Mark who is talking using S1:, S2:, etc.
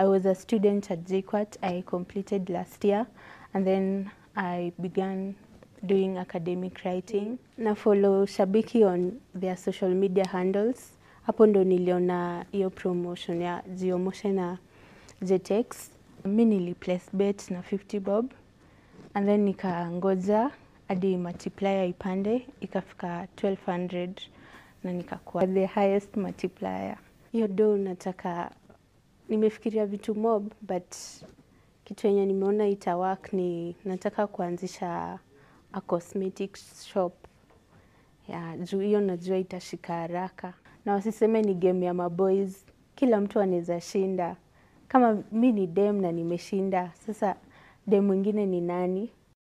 S1: I was a student at JKUAT. I completed last year and then I began doing academic writing. Na follow Shabiki on their social media handles. Hapo ndo niliona hiyo promotion ya Jiomoshe na Jetex. Mi nili place bet na 50 bob and then nikangoja hadi multiplier ipande ikafika 1200 na nikakuwa the highest multiplier. Hiyo do nataka, nimefikiria vitu mob, but kitu yenye nimeona itawork ni nataka kuanzisha a cosmetic shop ya juu hiyo najua itashika haraka, na wasiseme ni game ya maboys, kila mtu anaweza shinda. Kama mi ni dem na nimeshinda, sasa dem mwingine ni nani?